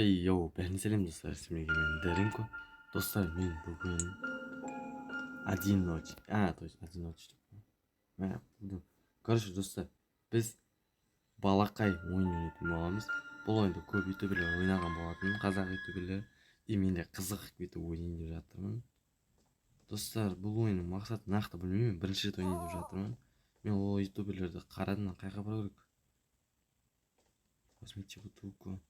Йоу, бәріне сәлем, достар, сіздермен мен Дәренко. Достар, мен бүгін один ночь, то есть один ночь деп. Мә, бұлдым. Короче, достар, біз балақай ойын ойнайтын боламыз. Бұл ойынды көп ютуберлер ойнаған болатын, қазақ ютуберлер. И мен де қызығып кетіп ойнайын деп жатырмын. Достар, бұл ойынның мақсатын нақты білмеймін, бірінші рет ойнайын деп жатырмын. Мен ол ютуберлерді қарадым, қай жаққа бару керек? Возьмите бутылку.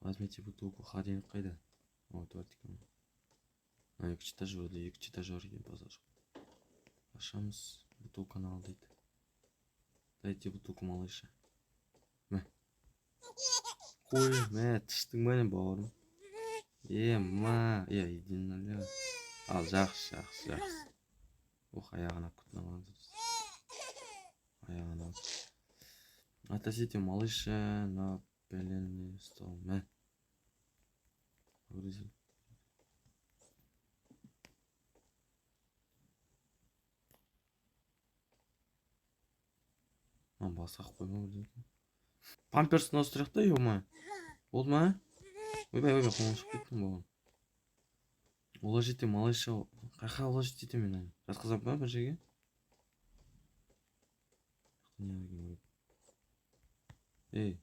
Возьмите бутылку, холодильник қайда? О, туалет екен. А, екінші этаж вроде, екінші этаж бар екен, базар. Ашамыз, бутылканы ал дейді. Дайте бутылку, малыша. Мә. Қой, мә, тыштың ба не, бауырым? Е, ма, е, иди налево. Ал, жақсы, жақсы, жақсы. Ох, аяғын алып кетті маған. Аяғын алып. Отнесите малыша на пеленальный стол. Мә. Погрузил. Мына басқа қойма бірдеңке. Памперсін ауыстырайық та, ё. Болды ма? Ойбай, ойбай, қолым шығып кеттім, бауырым. Уложите малыша. Қаяққа уложить етемін мен аны? Жатқызамын ба бір жерге? Не бар екен? Эй.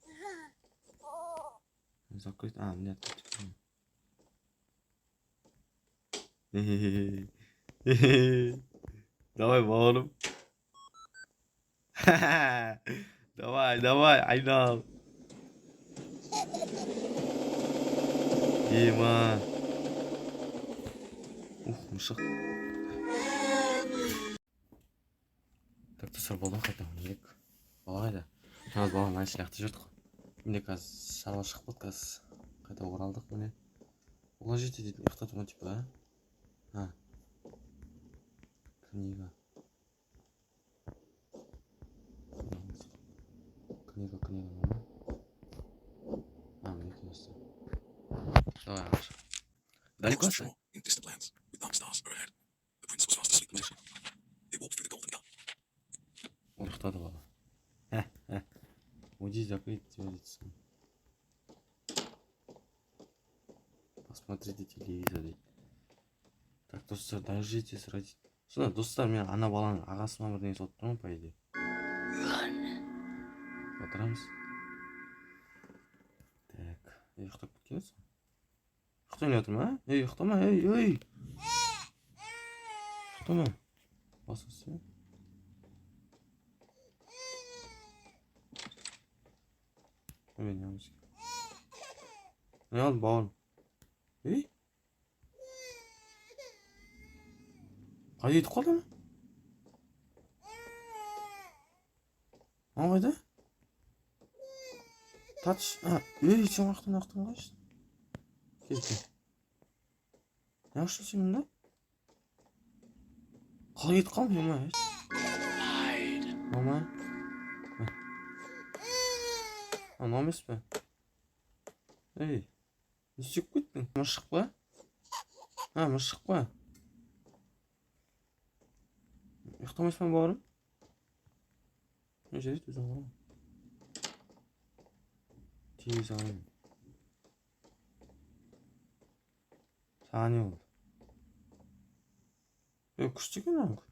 Закрыть. А, міне, открыть. Давай, бауырым. Давай, давай, айнал. Ема. Ух, мысық. Так, достар, болды, қайта ойнайық. Бала қайда? Жаңа баланы әншейін лақтырып жібердік қой. Менде қазір шаруа шығып қалды, қазір қайта оралдық, міне. Уложите дейді, ұйықтатып ма, типа, а? Книга. Книга, книга, ма? А, мінекей, достар. Давай, аш. Далеко? Across the shore, in distant lands, with dark stars overhead, the prince was fast asleep. They walked through the golden dark. Ұйықтады бала. Ә, ә. Уйди, закрыть дверцу. Посмотрите телевизор дейді. Так, достар, дождитесь родителей. Сонда, достар, мен ана баланың ағасы ма, бірдеңе болып тұрмын, по идее. Отырамыз. Так, ей, ұйықтап кеткен емессің. Ұйықтайын деп жатыр ма? Ей, ұйықтама, ей, ей. Ұйықтама. Басын. Ой, не алып. Не алды, бауырым? Ей? Қайда кетіп қалды ана? Мынау қайда? Татыш. А, ей, сен қаяқтан ақтың қайсың? Кел, кел. Не аштың сен мында? Қалай кетіп қалдың, ё? Мама? Мынау емес пе? Ей, не істеп кеттің? Мысық па? А, мысық па? Ұйықтамайсың ба, бауырым? Не, жарайды, өзің қара. Телевизор қараймын. Саған не болды? Ей, күшті екен мынау.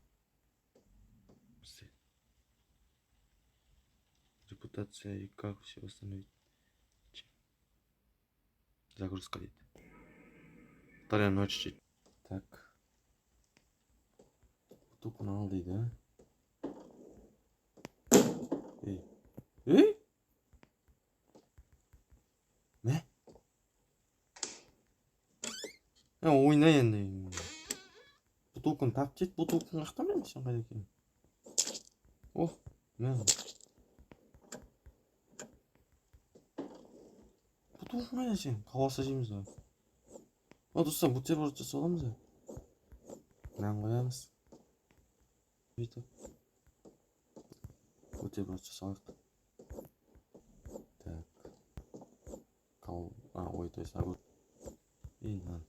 Бізде. Репутация и как все восстановить? Загрузка дейді. Вторая ночь дейді. Так. Бутылканы ал дейді. Ей. Ей! Мә? Ә, ойна енді. Бутылканы тап дейді. Бутылканы қаяқтан білемін сен қайда екенін? О, мә. Бутылкаң қайда сен? Колбаса жейміз ғой. О, достар, бутерброд жасап аламыз ба? Нан қоямыз. Бүйтіп. Бутерброд жасалайық. Так. Кал... А, ой, то есть огурец. И нан.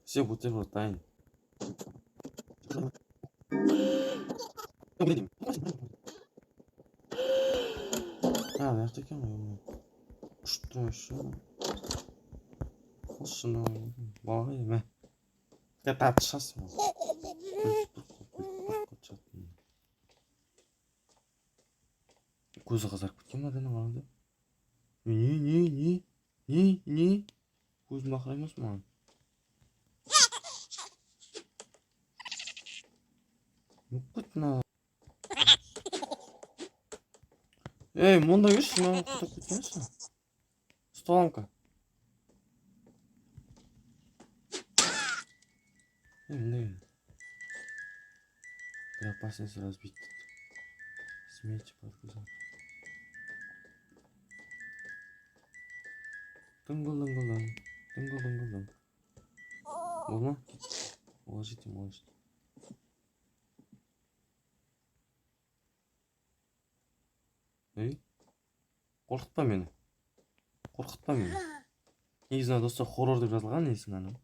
Все, бутерброд дайын. А, мына жақта екен ғой, ё. Ұшып тұр ма еще? Қосшы мынау. Бала қайда, мә? Тартып шығасың ғой. Көзі қызарып кеткен ба аданың қараңда? Не, не, не, не, не? Көзін бақыраймас маған. Не болып кетті мына? Ей, мұнда келші, мына құтырып кеткенші. Столомка. Ей, мында кел. При опасности разбить. Смейте под. Дыңгыл-дыңгыл-дың. Дыңгыл-дыңгыл-дың. Болды ма? Положите, можете. Ей, қорқытпа мені. Қорқытпа мені. Негізі мына, достар, хоррор деп жазылған негізі мынаны.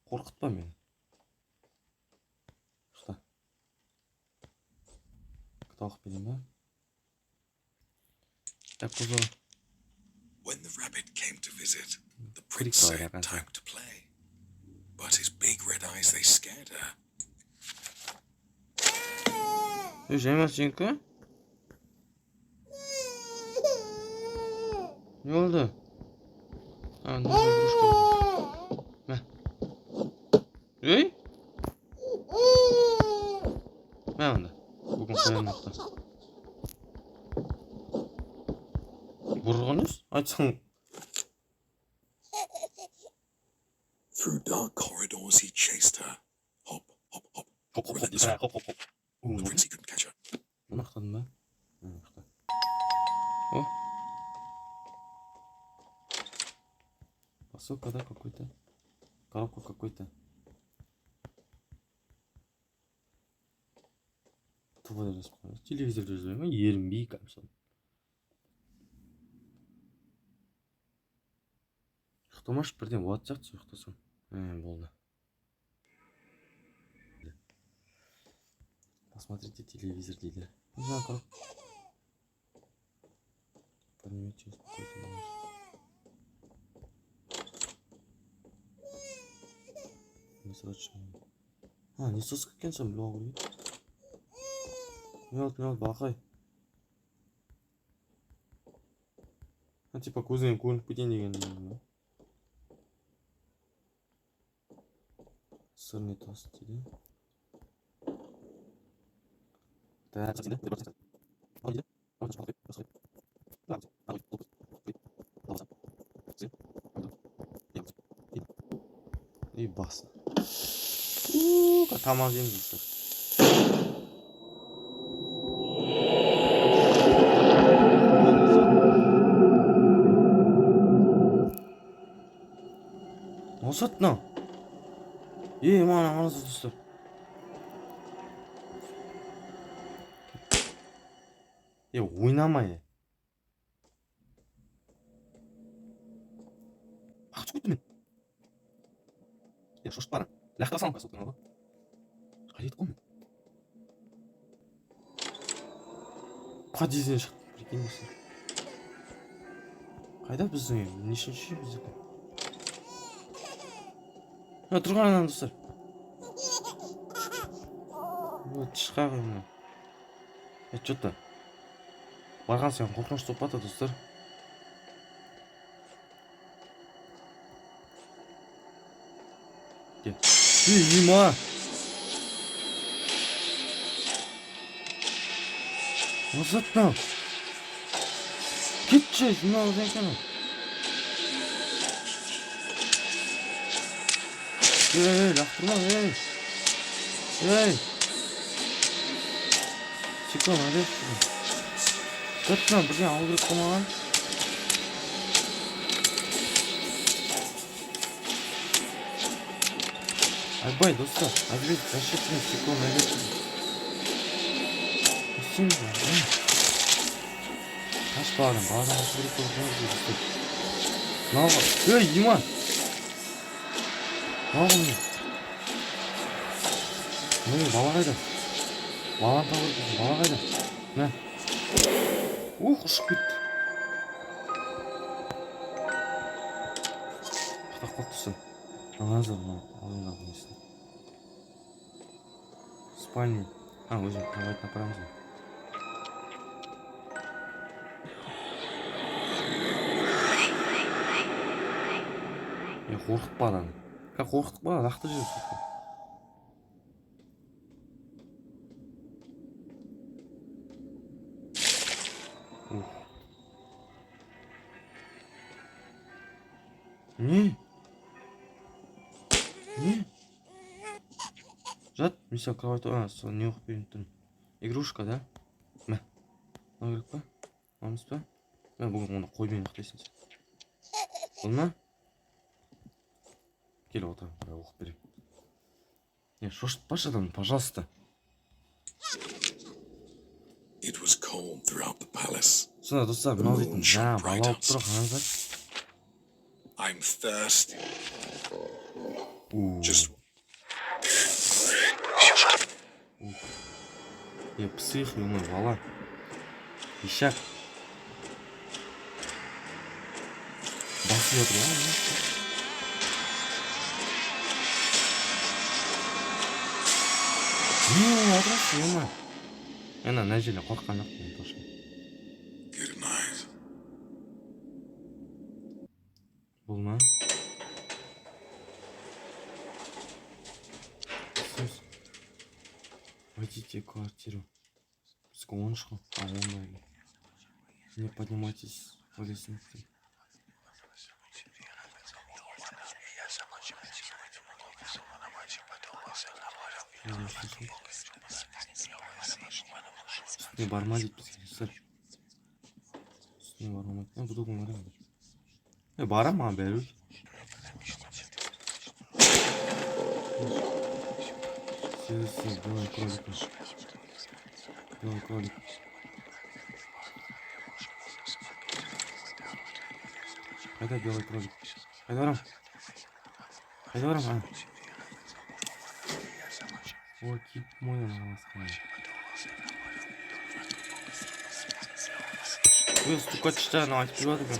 Қорқытпа мені. Ұста. Кітап оқып берейін ба? Так, қызы. When the rabbit came to visit, the Pretty prince clever, said, can't "Time to play." But his big red eyes, they scared her. Ей, жайма сенікі? Не болды? А, нужна игрушка. Мә. Ей? Мә онда. Бүгін қоямын ұйықта. Бұрған емес? Айтсаң. Through dark corridors he chased her. Hop, hop, hop. Хоп, хоп, хоп, хоп, хоп, хоп. The prince, he couldn't catch her. Мына ұйықтадың ба? Мына ұйықта. О! Посылка, да, какой-то? Коробка какой-то. ТВ жазып қойған. Телевизор жазбай ма? Ерінбей кәдімгі. Ұйықтамашы, бірден болатын сияқты ұйықтасаң. Болды. Посмотрите телевизор дейді. Не знаю, коробка. Поднимите, успокойте малыш. Не срочно. А, не соска екен сен біліп алу керек. Не болды, не болды, балақай? А, типа көзіңе көрініп кетейін деген ба? Сырный тост дейді. Так, и бас. Тамақ жейміз, достар. Мақсат мынау. Ей, маған қараңыздар, достар. Е, ойнама, е. Қашып кеттім мен. Е, шошытпа ана. Лақтыра саламын қазір ғой. Қайда кетіп қалдым мен? Подъезден шықтым, прикинь, достар. Қайда біздің үй? Нешінші үй біздікі? Мына тұрған анам, достар. Вот, тышқақ мына. Е, чё-то. Барған сайын қорқынышты болып жатыр, достар. Кел. Ей, ема! Мақсат мынау. Кетші, мынау екен. Ей, лақтырма, ей. Ей. Стекло молодец. Зат мынау бірдеңе алу керек қой маған. Айбай, достар, әділет защитный стекло найдется. Не істейміз енді? Қаш баладан, баладан қашу керек болып тұр достар. Мынау, ей, ема! Мынау не? Міне, бала қайда? Баланы табу керек, бала қайда? Мә. Ух, ұшып кетті. Ұйықтап қалды, достар. Мына мынау алдындағы несін. Спальня. А, өзім кровать апарамыз ғой. Е, қорқытпа ананы. Как қорқытпа, лақтырып жібер сука. Ух. Не? Не? Жат, мен саған кровать, а, сол не оқып берейін тұрмын. Игрушка, да? Мә. Мынау керек па? Аламыз ба? Мә, бүгін оны қоймен ұйықтайсың сен. Болды ма? Кел отыр, давай оқып берейін. Не, шошытпашы адамды, пожалуйста. It was cold throughout the palace. Сонда, достар, мынау дейтін жаңа бала болып тұр, қараңыздар. I'm thirsty. У. Just Е, псих, ё бала. Ишак. Басып отыр, а? Не болып отырсың, ё. Мен ана жерде қорыққан жоқпын мен тоже. good night. Бұл ма? Сөз. Войдите в квартиру. Бізге он үш қой. А, он ба екен. Не поднимайтесь по лестнице. Үстіне барма дейді бізге, достар. Үстіне бармайды. Е, бұдығын барамын. Е, барам маған бәрібір. Все, белый кролик. Белый кролик. Қайда белый кролик? Қайда барам? Қайда барам? А. О, киіп мойын аласқан. Ой, стукачта, анау айтып жатыр мен.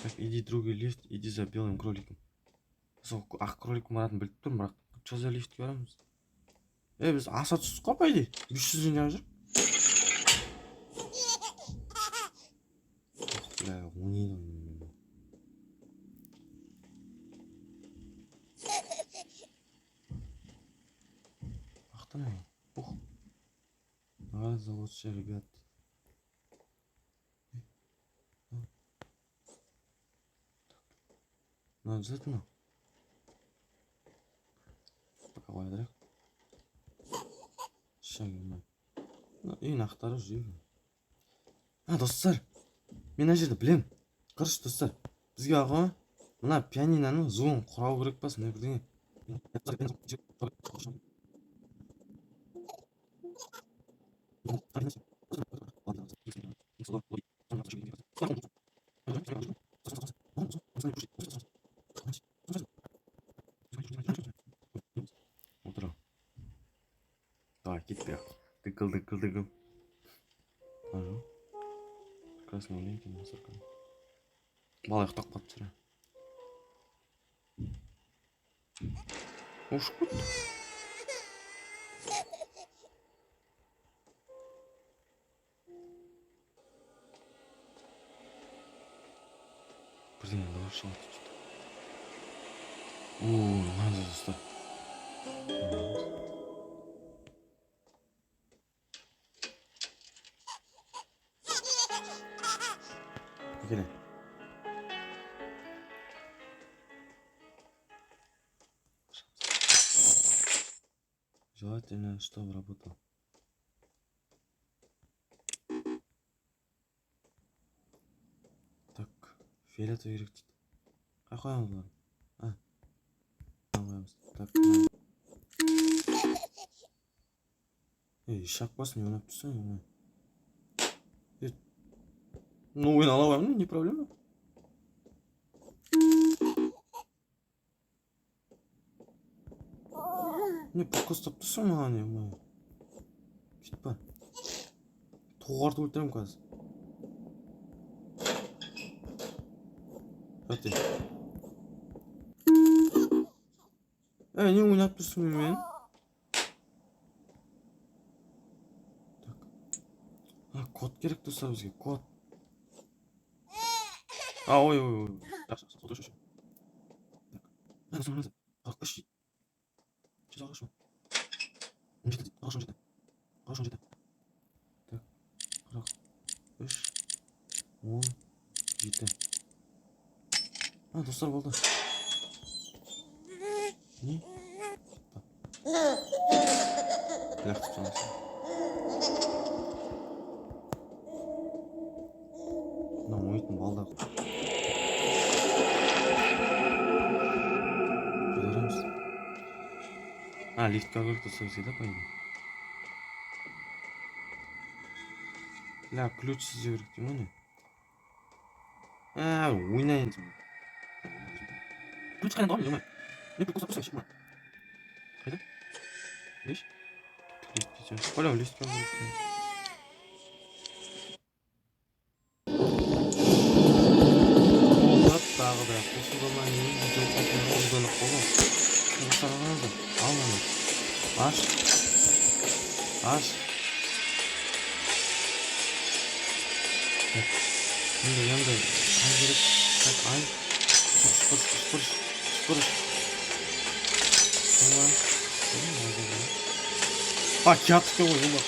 Так, иди другой лифт, иди за белым кроликом. Сол ақ кролик баратынын біліп тұрмын, бірақ что за лифтке барамыз? Е, біз аса түстік қой, по идее. 500-ден жазып жүр. Ох, бля, ойнайды ғой. Ақтан ай. Ух. Надо лучше, ребят. Ну, обязательно. Пока қоя тұрайық. Шагымай. Үйін ақтарып жүр. А, достар. Мен мына жерді білем. Короче, достар. Бізге аға мына пианиноның звугын құрау керек па, сондай бірдеңе. Отыр. Давай, кетпе. Дыкыл, дыкыл, дыкыл. Ага. Прекрасно маленький мусорка. Бала ұйықтап қалыпты сірә. Ұшып кетті. Бірдеңе дауыс шығады что-то. О, мынандай, достар. Келе. Желательно, чтобы работал. Так, фиолетовый керек дейді. Қай қоямыз бұларды? А, мына қоямыз. Так, мына. Ей, шақпасын, не ойнап тұрсың, ой. Е, ну, ойын ала қоямын, не проблема. Не пока ұстап тұрсың маған, е? Кет бар. Тоғарды өлтіремін қазір. Жат. Ей, не ойнап тұрсың менімен? Так. А, код керек, достар, бізге. Код. А, ой, ой, ой. Жақсы, жақсы, так. 43. 43. 17, 47. 47. Так, 43, 17. А, достар, болды. Не? Лақтырып тастаңыз. Мына ойнайтын балдар. Қайда барамыз? А, лифтке бару керек, достар, бізге, да, по идее? Ля, ключ іздеу керек деймін ғой, не? А, ойнайын. Ключ қайдан табамын, ё? Не прикол ұстап тұрсың, қайда? Лиш? Лифт дейді. Бля, лифтке бару керек. Болды, тағы да қосылды ма, не? Видео ұзынып қалды. Достар, қараңыздар. Ал аны. Аш. Аш. Так. Енді ай керек. Так, ай. Үшбұрыш, үшбұрыш, үшбұрыш. Солай. А, келатыр екен ғой, ема.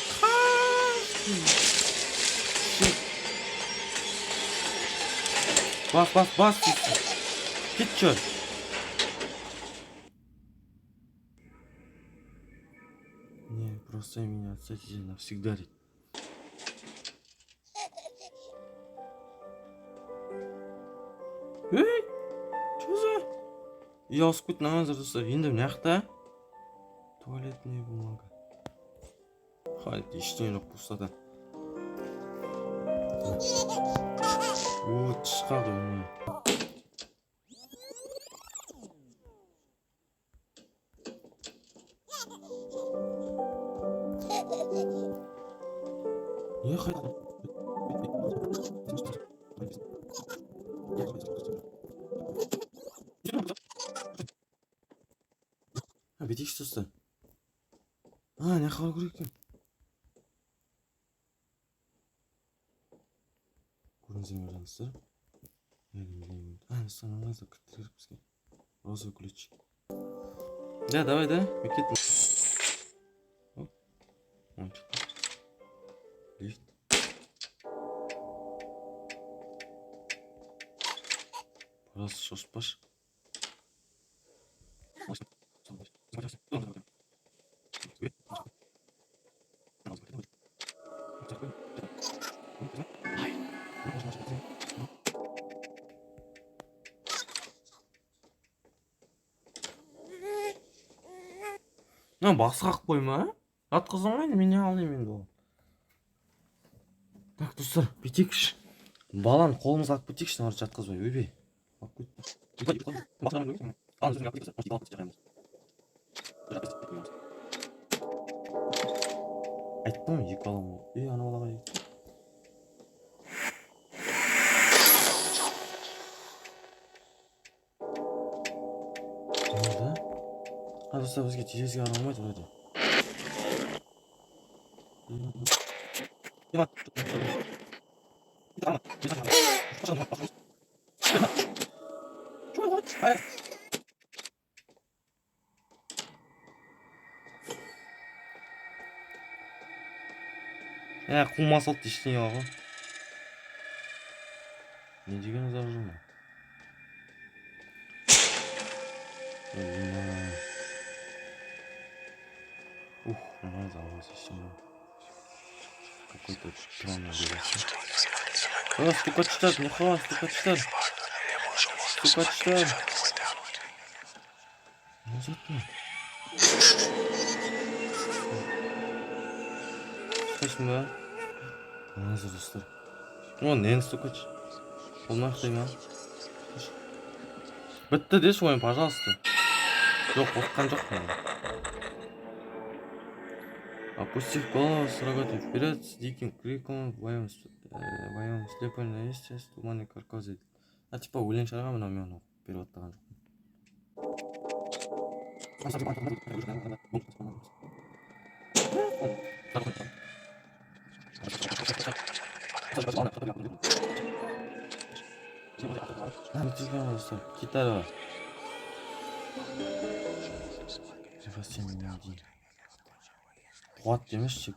Қаш. Бас, бас, бас. Кет, чё? Не, бросай меня, отца навсегда дейді. Ей, чё за? Үй ауысып кетті, мына, достар. Енді мына жақта туалетная бумага. Халит, ештеңе жоқ, пустота. О, тышқақ, ема. Не қайда? А, бүйтейікші, достар. А, мына жаққа бару керек екен. Көрдіңіздер ме, достар? А, достар, мына кілт керек бізге. Розовый ключ. Да, давай, да, мен кеттім. Оп. Ойыншық. Лифт. Пожалуйста, шошытпашы. Мына басы қағып қойма, жатқыза алмайды мен, не алайын енді ол. Так, достар, бүйтейікші, баланы қолымызға алып кетейікші, мына жатқызбай. Ойбай, алып кет. Айттым ғой, екі балам болды. Ей, ана балаға. Не болды? А, достар, бізге терезеге қарай алмайды вроде. Ә, қума салды, ештеңе бар ғой. Не деген ұзақ жол мынау? Ой, ух, нормально залез, ештеңе. Какой-то трон наберется. О, стукачтар, нихуя, стукачтар. Стукачтар. Не затма. Шықпайсың ба? Қараңыздар, достар. О, нені стукач? Ол мына ма? Бітті деші ойын, пожалуйста. Жоқ, қорыққан жоқпын. Опустив голову с рогатой вперед, с диким криком, воем слепой на с туманной каркозой. А типа өлең шығарған мынау, мен оны перевод таған жоқпын. Гитара. Қуат демеші,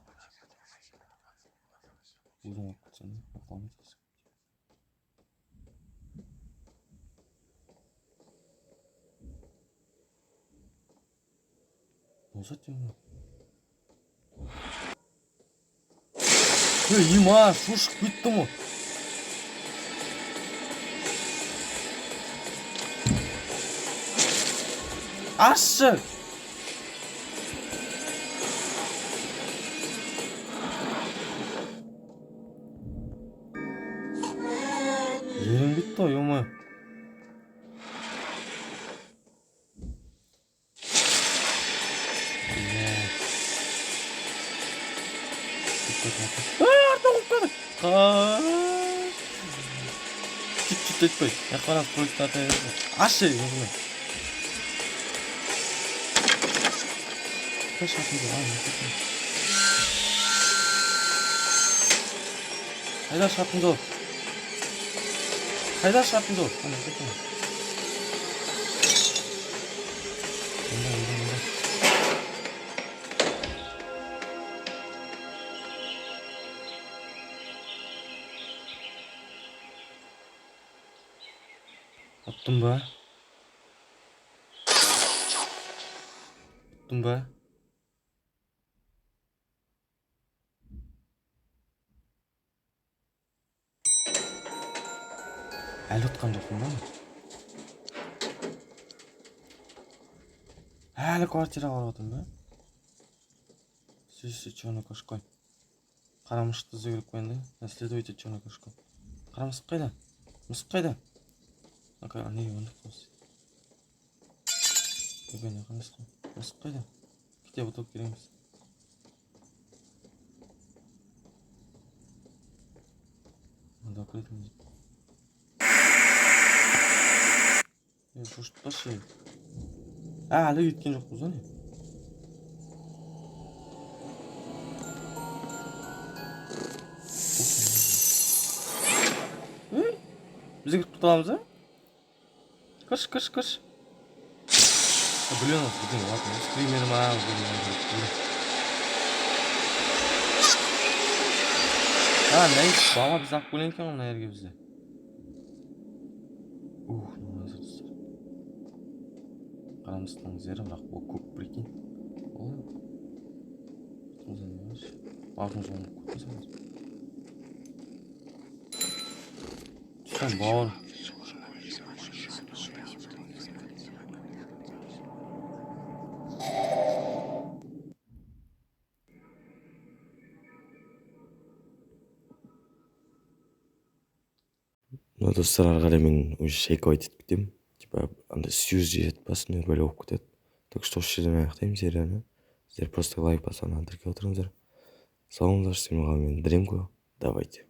өзің оқып кетсең, оқи алмайсың. Болса деймін. Ей, има, шошып кеттім ғой. Ашшы! Ерім бітті ғой, ё-моё. Қаш! Чуть-чуть өтпей. Жаққа көлікті ата берді. Ашшы, өзіме. Қаш, атыңды, а, қайда шығатын жол? Қайда шығатын жол? Ана, кетті. Мында, мында, мында. Ұттым ба? Ұттым ба? Әлі ұтқан жоқпын ба? Әлі квартираға барып отырмын ба? Слышите, черной кошкой. Қара мысықты іздеу керек қой енді. Следуйте черной кошкой. Қара мысық қайда? Мысық қайда? Неге ондық қой? Ойбай, не қара мысық қой. Мысық қайда? Кете ұтылып керекпіз. Мында кіретін. Ей, шошытпашы. А, әлі кеткен жоқпыз ғой не? Ей, біз кіріп кете аламыз, а? Кірші, кірші, кірші. Блин, бірдеңе болатын. Скример ма, бірдеңе. А, найс, бала біз алып келген екен ғой мына жерге бізді. Ух, мына достар. Қара мысықтың іздері, бірақ ол көк, прикинь. Ол. Артымыздан не бар? Түстен бауыр. Ну, достар, ары қарай мен уже шейковать етіп кетемін. Типа, андай сюз жетіп басын бәле болып кетеді. Так что осы жерден аяқтаймын серияны. Сіздер просто лайк басып, тіркеліп отырыңыздар. Сау болыңыздар, сіздермен қалған мен Дремко. Давайте.